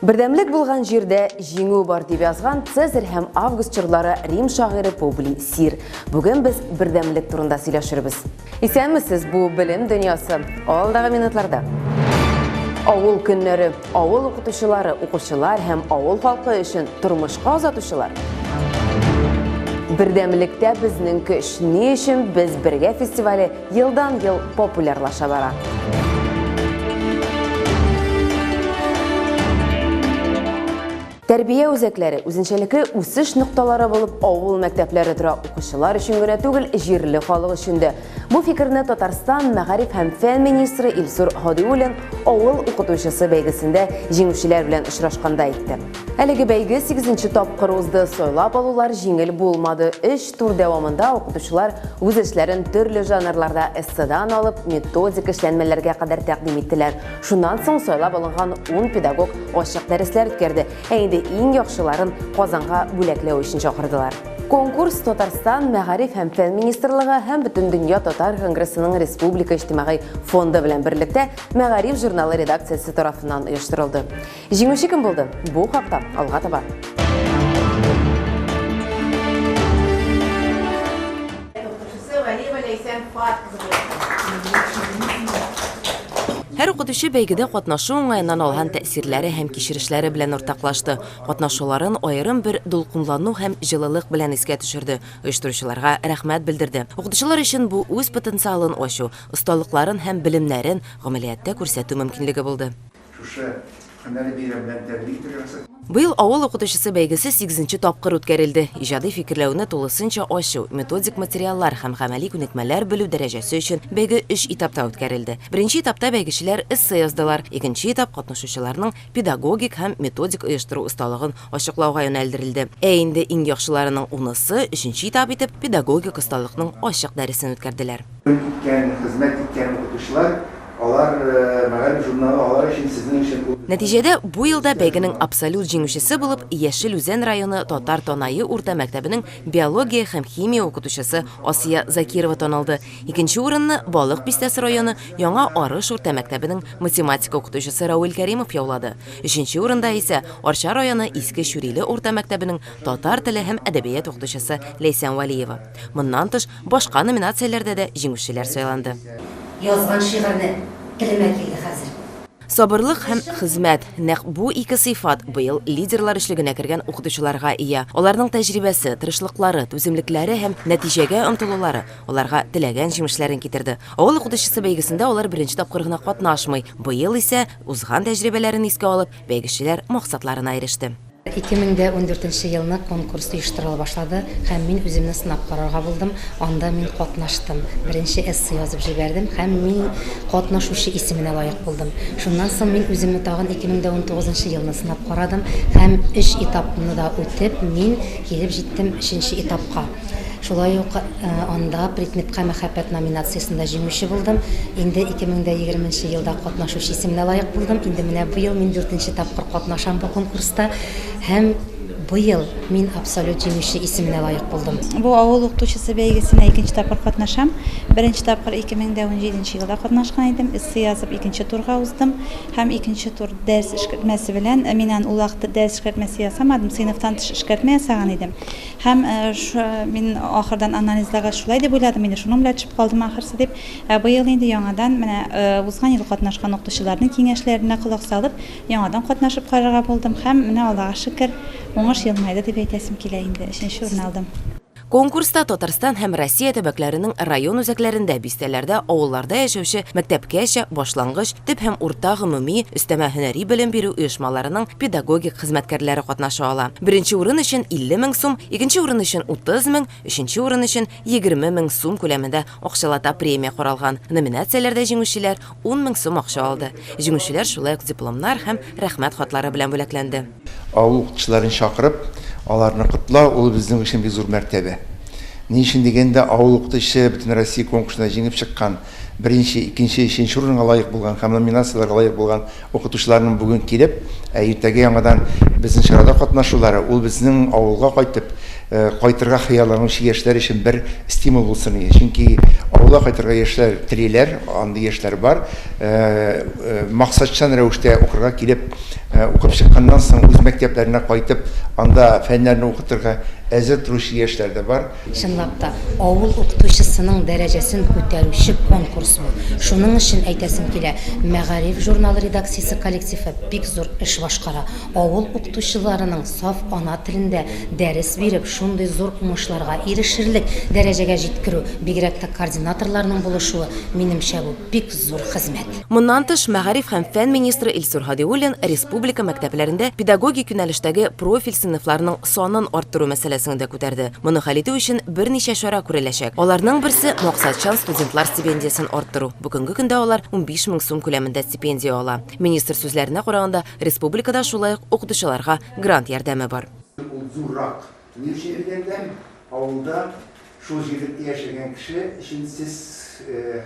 Бердәмлек булган җирдә җиңү бар, дип язган Цезарь һәм Август чорлары Рим шагыйре Публий Сир. Бүген без бердәмлек турында сөйләшербез. Исәнмесез, бу Белем дөньясы. Алдагы минутларда. Авыл көннәре, авыл укытучылары, укучылар һәм авыл халкы өчен тормышка озатучылар. Бердәмлектә безнең көч. Ни өчен без бергә фестивале елдан-ел популярлаша бара. Тәрбия үзәкләре, үзенчәлекле үсеш нокталары булып авыл мәктәпләре тора, укучылар өчен генә түгел, җирле халык өчен дә. Бу фикерне Татарстан мәгариф һәм фән министры Илсур Һадиуллин авыл укытучысы бәйгесендә җиңүчеләр белән очрашканда әйтте. Әлеге бәйге сигезенче тапкыр узды. Сайлап алулар җиңел булмады. Өч тур дәвамында укытучылар үз эшләрен төрле жанрларда эсседан алып, методик эшләнмәләргә кадәр тәкъдим иттеләр. Шуннан соң сайлап алынган ун педагог ачык дәресләр үткәрде, ә инде иң яхшыларын Казанга бүләкләү өчен чакырдылар. Конкурс Татарстан Мәгариф һәм фән министрлыгы һәм Бөтендөнья татар конгрессының республика иҗтимагый фонды белән берлектә Мәгариф журналы редакциясе тарафыннан оештырылды. Җиңүче кем булды? Бу хакта алга таба. Һәр укытучы бәйгедә катнашу уңаеннан алган тәэсирләре һәм кичерешләре белән уртаклашты. Катнашуларын аерым бер дулкынлану һәм җылылык белән искә төшерде, оештыручыларга рәхмәт белдерде. Укытучылар өчен бу үз потенциалын ачу, осталыкларын һәм белемнәрен гамәлияттә күрсәтү мөмкинлеге булды. Шушы һөнәри бәйрәм белән тәбрик итәргә рөхсәт. Быел Авыл укытучысы бәйгесе сигезенче тапкыр үткәрелде. Иҗади фикерләүне тулысынча ачу, методик материаллар һәм гамәли күнекмәләр белү дәрәҗәсе өчен бәйге өч этапта үткәрелде. Беренче этапта бәйгечеләр эссе яздылар, икенче этап катнашучыларның педагогик һәм методик оештыру осталыгын ачыклауга юнәлдерелде. Ә инде иң яхшыларының унысы, өченче этап итеп, педагогик осталыкның ачык дәресен үткәрделәр. Көн иткән, хезмәт иткән укытучылар Алар, Мәгариф журналы алар өчен, сезнең өчен ул. Нәтиҗәдә, бу елда бәйгенең абсолют җиңүчесе булып Яшел Үзән районы Татар Танае урта мәктәбенең биология һәм химия укытучысы Асия Закирова танылды. Икенче урынны Балык Бистәсе районы Яңа Арыш урта мәктәбенең математика укытучысы Рауил Кәримов яулады. Өченче урында исә Арча районы Иске Чүриле урта мәктәбенең татар теле һәм әдәбият укытучысы Ләйсән Вәлиева. Моннан тыш, башка номинацияләрдә дә җиңүчеләр сайланды. Язган шигырьне телемә килде хәзер. Сабырлык һәм хезмәт, нәкъ бу ике сыйфат быел лидерлар өчлегенә кергән укытучыларга ия. Аларның тәҗрибәсе, тырышлыклары, түземлекләре һәм нәтиҗәгә омтылулары аларга теләгән җимешләрен китерде. Авыл укытучысы бәйгесендә алар беренче тапкыр гына катнашмый. Быел исә, узган тәҗрибәләрен искә алып, бәйгечеләр максатларына иреште. 2014 елны конкурс оештырыла башлады һәм мин үземне сынап карарга булдым. Анда мин катнаштым. Беренче эссе язып җибәрдем һәм мин катнашучы исеменә лаек булдым. Шуннан соң мин үземне тагын 2019 елны сынап карадым һәм өч этапны да үтеп, мин килеп җиттем өченче этапка. Шулай ук анда Предметка мәхәббәт номинациясендә җиңүче булдым. Инде 2020 нче елда катнашучы исеменә лаек булдым. Инде менә быел мин дүртенче тапкыр катнашам бу конкурста һәм быел мин абсолют җиңүче исеменә лаек булдым. Бу авыл укытучысы бәйгесенә икенче тапкыр катнашам. Беренче тапкыр 2017 нче елда катнашкан идем. Эссе язып икенче турга уздым һәм икенче тур дәрес эшкәртмәсе белән, мин аны ул вакытта дәрес эшкәртмәсе ясамадым, сыйныфтан тыш эшкәртмә ясаган идем. Һәм мин ахырдан анализлагач шулай дип уйладым, инде шуның белән төшеп калдым ахрысы дип. Ә быел инде яңадан менә узган ел катнашкан укытучыларның киңәшләренә колак салып, яңадан катнашып карарга булдым һәм менә Аллага шөкер, уңыш елмайды дип әйтәсем килә инде, өченче урын алдым. Конкурста Татарстан һәм Россия төбәкләренең район үзәкләрендә, бистәләрдә, авылларда яшәүче мәктәпкәчә, башлангыч, төп һәм урта гомуми, өстәмә һөнәри белем бирү оешмаларының педагогик хезмәткәрләре катнаша ала. Беренче урын өчен 50 мең сум, икенче урын өчен 30 мең, өченче урын өчен 20 мең сум күләмендә акчалата премия каралган. Номинацияләрдә җиңүчеләр 10 мең сум акча алды. Җиңүчеләр шулай ук дипломнар һәм Рәхмәт хатлары белән бүләкләнде. Авыл укытучыларын чакырып, аларны котлау, ул безнең өчен бик зур мәртәбә. Ни өчен дигәндә, Авыл укытучысы Бөтенроссия конкурсында җиңеп чыккан, беренче, икенче, өченче урынга лаек булган һәм номинацияләргә лаек булган Укытучыларның бүген килеп, ә иртәгә яңадан безнең чарада катнашулары, ул безнең авылга кайтып, кайтырга хыялланучы яшьләр өчен бер стимул булсын иде. Чөнки авылга кайтырга яшьләр телиләр, андый яшьләр бар. Максатчан рәвештә укырга килеп, укып чыкканнан соң үз мәктәпләренә кайтып, анда фәннәрне укытырга әзер торучы яшьләр дә бар. Чынлап та, авыл укытучысының дәрәҗәсен күтәрүче конкурс бу. Шуның өчен әйтәсем килә, Мәгариф журналы редакциясе коллективы бик зур эш башкара. Авыл укытучыларының саф ана телендә дәрес биреп, шундый зур уңышларга ирешерлек дәрәҗәгә җиткерү, бигрәк тә координаторларның булышуы, минемчә, бу бик зур хезмәт. Моннан тыш, мәгариф һәм фән министры Илсур Һадиуллин республика мәктәпләрендә педагогик юнәлештәге профиль сыйныфларының санын арттыру мәсьәләсен дә күтәрде. Моны хәл итү өчен берничә чара күреләчәк. Аларның берсе, максатчан студентлар стипендиясен арттыру. Бүгенге көндә алар 15 мең сум күләмендә стипендия ала. Министр сүзләренә караганда, республикада шулай ук укытучыларга грант ярдәме бар. Ул зуррак. Ни өчен дигәндә, авылда шул җирлектә яшәгән кеше өчен сез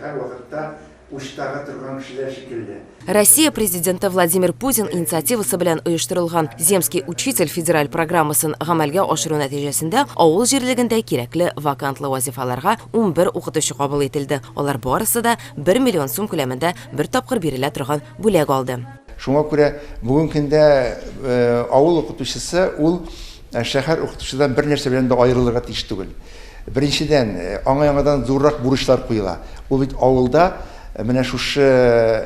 һәрвакытта учтагы торган кешеләр шикелле. Россия Президенты Владимир Путин инициативасы белән оештырылган Земский учитель федераль программасын гамәлгә ашыру нәтиҗәсендә авыл җирлегендә кирәкле вакантлы вазифаларга 11 укытучы кабул ителде. Алар барысы да бер миллион сум күләмендә бер тапкыр бирелә торган бүләк алды. Шуңа күрә бүгенге көндә авыл укытучысы ул шәһәр укытучыдан бер нәрсә белән дә аерылырга тиеш түгел. Беренчедән, аңа яңадан зуррак бурычлар куела. Ул бит авылда менә шушы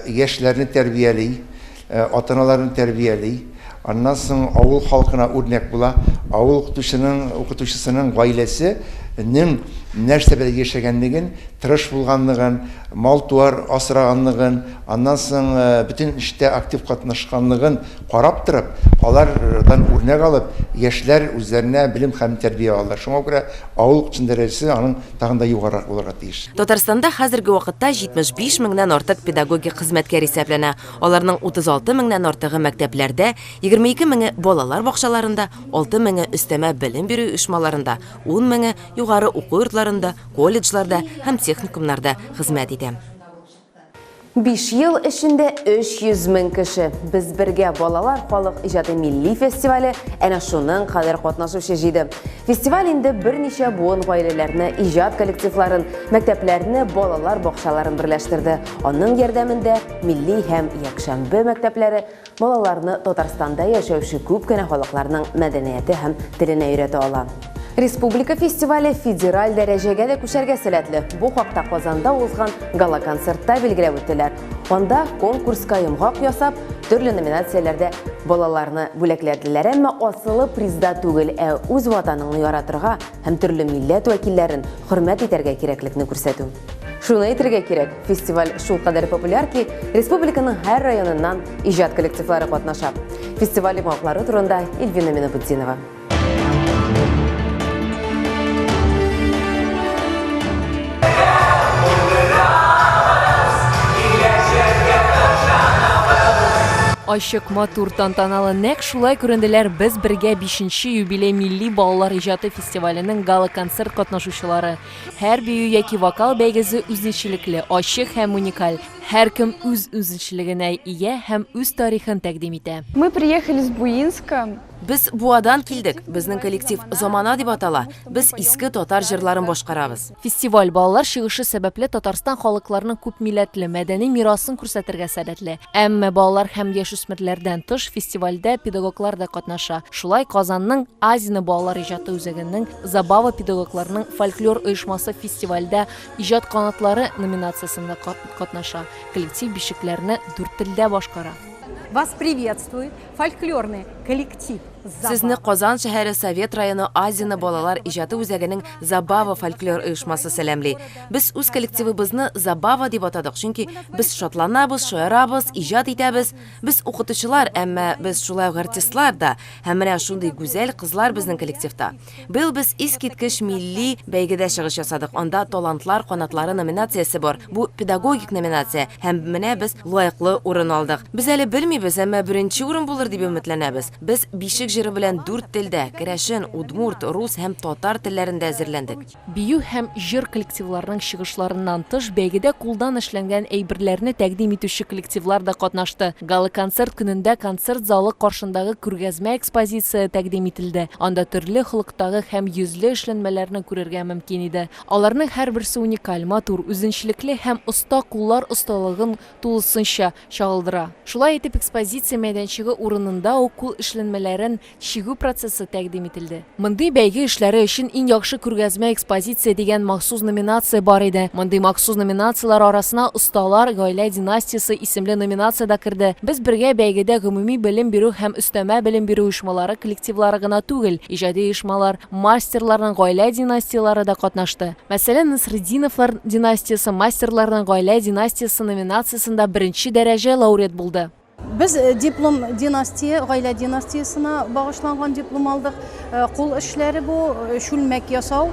яшьләрне тәрбияли, ата-аналарны тәрбияли. Аннан соң авыл халкына үрнәк була. Авыл укытучының, укытучысының гаиләсе нең нәрсә белән яшәгәнлеген, тырыш булганлыгын, мал-туар асраганлыгын, аннан соң бөтен эштә актив катнашканлыгын карап торып, алардан үрнәк алып, яшьләр үзләренә белем һәм тәрбия алалар. Шуңа күрә авыл укытучының дәрәҗәсе аның тагын да югарырак булырга тиеш. Татарстанда хәзерге вакытта 75 меңнән артык педагогик хезмәткәр исәпләнә. Аларның 36 меңнән артыгы мәктәпләрдә, 22 меңе балалар бакчаларында, 6 меңе өстәмә белем бирү оешмаларында, 10 меңе югары уку йортларында, колледжларда һәм техникумнарда хезмәт итә. Биш ел эчендә 300 мең кеше. Без бергә балалар халык иҗаты милли фестивале әнә шуның кадәр катнашучы җыйды. Фестиваль инде берничә буын гаиләләрне, иҗат коллективларын, мәктәпләрне, балалар бакчаларын берләштерде. Аның ярдәмендә милли һәм якшәмбе мәктәпләре Балаларны Татарстанда яшәүче күп кенә халыкларның мәдәнияте һәм теленә өйрәтә ала. Республика фестивале федераль дәрәҗәгә дә күчәргә сәләтле. Бу хакта Казанда узган гала-концертта билгеләп үттеләр. Анда конкурска йомгак ясап, төрле номинацияләрдә балаларны бүләкләделәр. Әмма асылы призда түгел, ә үз ватаныңны яратырга һәм төрле милләт вәкилләрен хөрмәт итәргә кирәклекне күрсәтү. Шуны әйтергә кирәк, фестиваль шулкадәр популяр ки, республиканың һәр районыннан иҗат коллективлары катнаша. Фестиваль йомгаклары турында Эльвина Минабутдинова. Ачык, матур, тантаналы нәкъ шулай күренделәр Без бергә бишенче юбилей милли балалар иҗаты фестиваленең гала-концерт катнашучылары. Һәр бию яки вокал бәйгесе үзенчәлекле, ачык һәм уникаль. Һәркем үз үзенчәлегенә ия һәм үз тарихын тәкъдим итә. Мы приехали с Буинска. Без Буадан килдек. Безнең коллектив Замана дип атала. Без иске татар җырларын башкарабыз. Фестиваль балалар чыгышы сәбәпле Татарстан халыкларының күпмилләтле мәдәни мирасын күрсәтергә сәләтле. Әмма балалар һәм яшүсмерләрдән тыш фестивальдә педагоглар да катнаша. Шулай Казанның Азино балалар иҗаты үзәгенең Забава педагогларының фольклор оешмасы фестивальдә Иҗат канатлары номинациясендә катнаша. Коллектив бишекләрне дүрт телдә башкара. Вас приветствует фольклорный коллектив Забава. Сезне Казан шәһәре Совет районы Азино балалар иҗаты үзәгенең Забава фольклор оешмасы сәламли. Без үз коллективыбызны Забава дип атадык, чөнки без шатланабыз, шаярабыз, иҗат итәбез. Без укытучылар, әмма без шулай ук артистлар да. Һәм менә шундый гүзәл кызлар безнең коллективта. Быел без искиткеч милли бәйгедә чыгыш ясадык. Анда Талантлар канатлары номинациясе бар. Бу педагогик номинация һәм менә без лаеклы урын алдык. Без әле белмибез, әмма беренче урын булыр дип өметләнәбез. Без бишек җыры. җыры белән дүрт телдә, керәшен, удмурт, рус һәм татар телләрендә әзерләндек. Бию һәм җыр коллективларының чыгышларыннан тыш, бәйгедә кулдан эшләнгән әйберләрне тәкъдим итүче коллективлар да катнашты. Гала-концерт көнендә концерт залы каршындагы күргәзмә экспозиция тәкъдим ителде, анда төрле холыктагы һәм йөзле эшләнмәләрне күрергә мөмкин иде. Аларның һәрберсе уникаль, матур, үзенчәлекле һәм оста куллар осталыгын тулысынча чагылдыра. Шулай итеп, экспозиция мәйданчыгы урынында ук кул эшләнмәләрен чигү процессы тәкъдим ителде. Мондый бәйге эшләре өчен Иң яхшы күргәзмә экспозиция дигән махсус номинация бар иде. Мондый махсус номинацияләр арасына Осталар гаилә династиясе исемле номинация дә керде. Без бергә бәйгедә гомуми белем бирү һәм өстәмә белем бирү оешмалары коллективлары гына түгел, иҗади оешмалар, мастерларның гаилә династияләре дә катнашты. Мәсәлән, Насретдиновлар династиясе Мастерларның гаилә династиясе номинациясендә беренче дәрәҗә лауреат булды. Без диплом династия, гаилә династиясенә багышланган диплом алдык. Кул эшләре бу, чүлмәк ясау,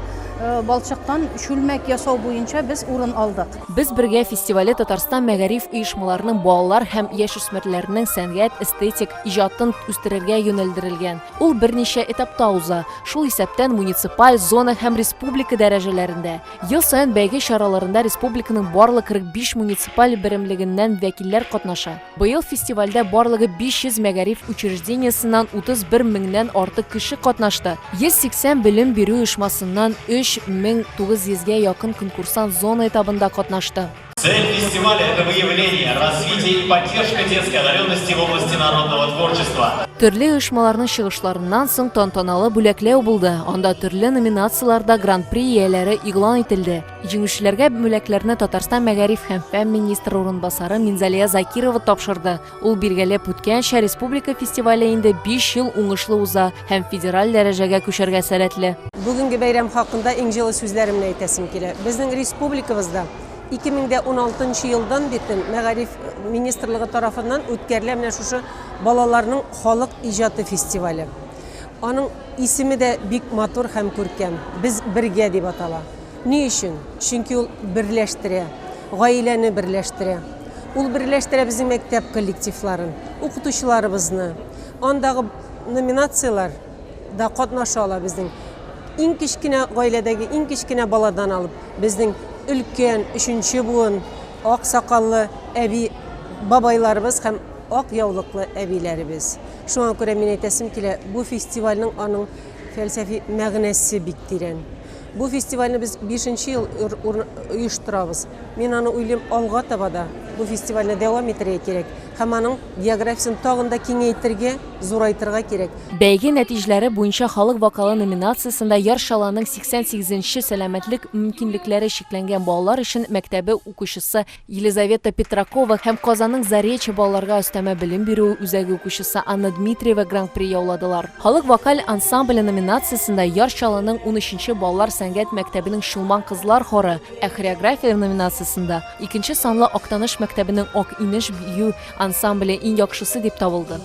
балчыктан чүлмәк ясау буенча без урын алдык. Без бергә фестивале Татарстан мәгариф оешмаларының балалар һәм яшүсмерләрнең сәнгать, эстетик иҗатын үстерергә юнәлдерелгән. Ул берничә этапта уза, шул исәптән муниципаль, зона һәм республика дәрәҗәләрендә. Ел саен бәйге чараларында республиканың барлык 45 муниципаль берәмлегеннән вәкилләр катнаша. Быел фестивальдә барлыгы 500 мәгариф учреждениесеннән 31 меңнән артык кеше катнашты. 180 белем бирү оешмасыннан 3900 гә якын конкурсант зона этабында катнашты. Цель фестиваля – это выявление, развитие и поддержка детской одаренности в области народного творчества. Төрле оешмаларның чыгышларыннан соң тантаналы бүләкләү булды. Анда төрле номинацияләрдә гран-при ияләре игълан ителде. Җиңүчеләргә бүләкләрне Татарстан мәгариф һәм фән министры урынбасары Минзалия Закирова тапшырды. Ул билгеләп үткәнчә, республика фестивале инде биш ел уңышлы уза һәм федераль дәрәҗәгә күчәргә сәләтле. Бүгенге бәйрәм хакында иң җылы сүзләремне әйтәсем килә. Безнең республикабызда 2016 нчы елдан битен Мәгариф министрлыгы тарафыннан үткәрелә менә шушы балаларның халык иҗаты фестивале. Аның исеме дә бик матур һәм күркәм, Без бергә дип атала. Ни өчен? Чөнки ул берләштерә, гаиләне берләштерә. Ул берләштерә безнең мәктәп коллективларын, укытучыларыбызны. Андагы номинацияләр да катнаша ала безнең иң кечкенә гаиләдәге иң кечкенә баладан алып Безнең өлкән, өченче буын ак сакаллы әби, бабайларыбыз һәм ак яулыклы әбиләребез. Шуңа күрә мин әйтәсем килә, бу фестивальнең аның фәлсәфи мәгънәсе бик тирән. Бу фестивальне без бишенче ел оештырабыз. Мин аны уйлыйм, алга таба да бу фестивальне дәвам итәргә кирәк һәм аның географиясен тагын да киңәйтергә, зурайтырга кирәк. Бәйге нәтиҗәләре буенча Халык вокалы номинациясендә Яр Чаллының 88 нче сәламәтлек мөмкинлекләре чикләнгән балалар өчен мәктәбе укучысы Елизавета Петракова һәм Казанның Заречье балаларга өстәмә белем бирү үзәге укучысы Анна Дмитриева Гран-при яуладылар. Халык вокаль ансамбле номинациясендә Яр Чаллының унөченче балалар сәнгать мәктәбенең Чулман кызлар хоры, ә Хореография номинациясендә икенче санлы Актаныш мәктәбенең Ак инеш бию ансамбле иң яхшысы дип табылды.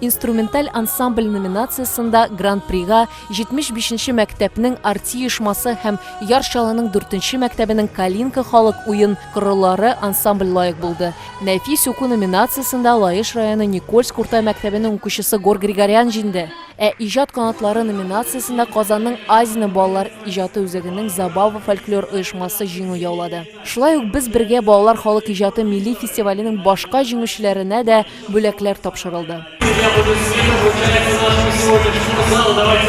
Инструменталь ансамбль номинациясендә Гран-прига 75 нче мәктәпнең Арти оешмасы һәм Яр Чаллының дүртенче мәктәбенең Калинка халык уен кораллары ансамбль лаек булды. Нәфис уку номинациясендә Лаеш районы Никольск урта мәктәбенең укучысы Гор Григорян җиңде. Ә Иҗат канатлары номинациясендә Казанның Азино балалар иҗаты үзәгенең Забава фольклор оешмасы җиңү яулады. Шулай ук Без бергә балалар халык иҗаты милли фестиваленең башка җиңүчеләренә дә бүләкләр тапшырылды.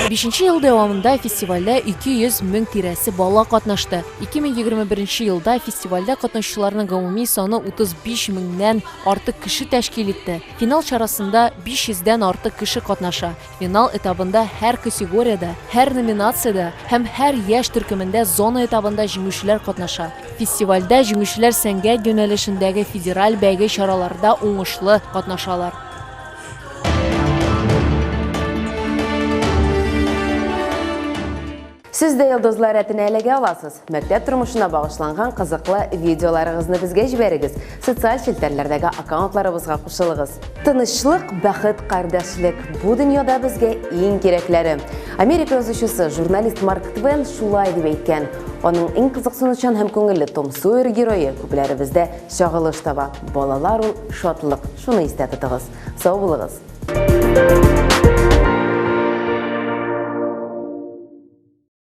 Бишенче ел дәвамында фестивальдә 200 мең тирәсе бала катнашты. 2021 елда фестивальдә катнашучыларның гомуми саны 35 меңнән артык кеше тәшкил итте. Финал чарасында 500 дән артык кеше катнаша. Финал этабында һәр категориядә, һәр номинациядә һәм һәр яшь төркемендә зона этабында җиңүчеләр катнаша. Фестивальдә җиңүчеләр сәнгать юнәлешендәге федераль бәйге чараларда уңышлы катнашалар. Сез дә йолдызлар рәтенә эләгә аласыз. Мәктәп тормышына багышланган кызыклы видеоларыгызны безгә җибәрегез, социаль челтәрләрдәге аккаунтларыбызга кушылыгыз. Тынычлык, бәхет, кардәшлек бу дөньяда безгә иң кирәкләре. Америка язучысы, журналист Марк Твен шулай дип әйткән. Аның иң кызыксынучан һәм күңелле Том Сойер герое күпләребездә чагылыш таба. Балалар ул шатлык. Шуны истә тотыгыз. Сау булыгыз.